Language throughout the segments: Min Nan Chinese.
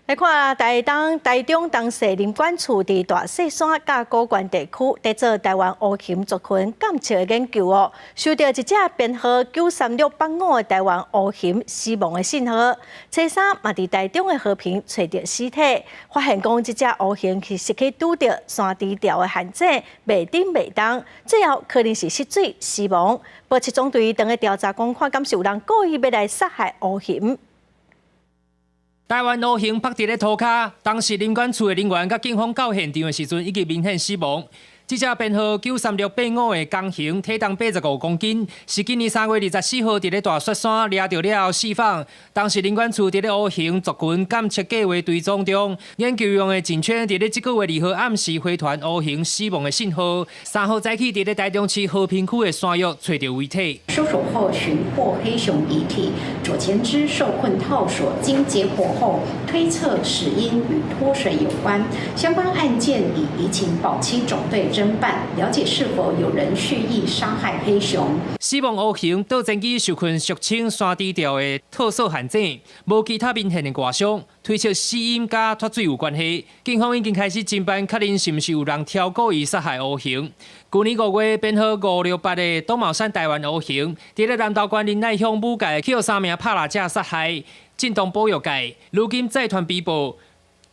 來看台東台中東勢林管處佇大雪山佮高原地區，佇做台灣烏熊族群監測的研究哦，收著一隻編號93685的台灣烏熊死亡的信號。初三嘛佇台中的和平揣著屍體，發現講這隻烏熊是失去拄著山豬釣的陷阱，袂振袂動，最後可能是失水死亡。保七總隊當咧調查講，看敢是有人故意欲來殺害烏熊。台灣烏熊縛佇咧塗跤，當時林管處的人員佮警方到現場的時陣，已經明顯死亡。這隻編號93685的公熊，體重85公斤，是今年3月24號佇咧大雪山掠著了後釋放。當時林管處佇咧烏熊族群監測計畫追蹤中，研究用的頸圈佇咧這個月2號暗時回傳烏熊死亡的信號。3號早起佇咧台中市和平區的山岳揣著遺體。搜索後尋獲黑熊遺體，左前肢受困套索，經解剖後推測死因與脫水有關。相關案件已移請保七總隊偵辦，了解是否有人蓄意殺害黑熊。死亡烏熊倒前肢受困俗稱山豬吊的套索陷阱，無其他明顯的外傷，推測死因佮脫水有關係。警方已經開始偵辦，確認是毋是有人挑故意殺害烏熊。舊年5月，編號568的東卯山台灣烏熊，佇咧南投縣仁愛鄉武界去予三名拍獵者殺害，震動保育界。如今再傳被報。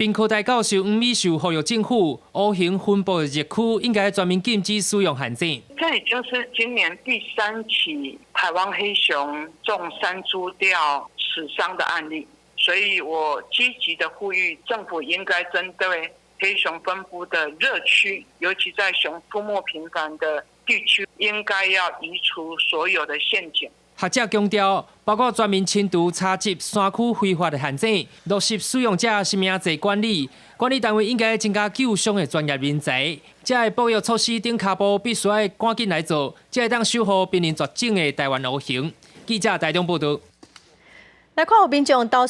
屏科大教授黃美秀呼籲政府，烏熊分布的熱區應該全面禁止使用陷阱。這已經是今年第三起台灣黑熊中山豬釣死傷的案例，所以我積極的呼籲政府應該針對黑熊分布的熱區，尤其在熊出沒頻繁的地區，應該要移除所有的陷阱。學者強調，包括全面清除查緝山區非法的陷阱，落實使用者實名制管理，管理單位應該增加救傷的專業人才。這个保育措施頂跤步必須愛趕緊來做，才會當守護瀕臨絕種的台灣烏熊。記者台中報導。來看有民眾投訴。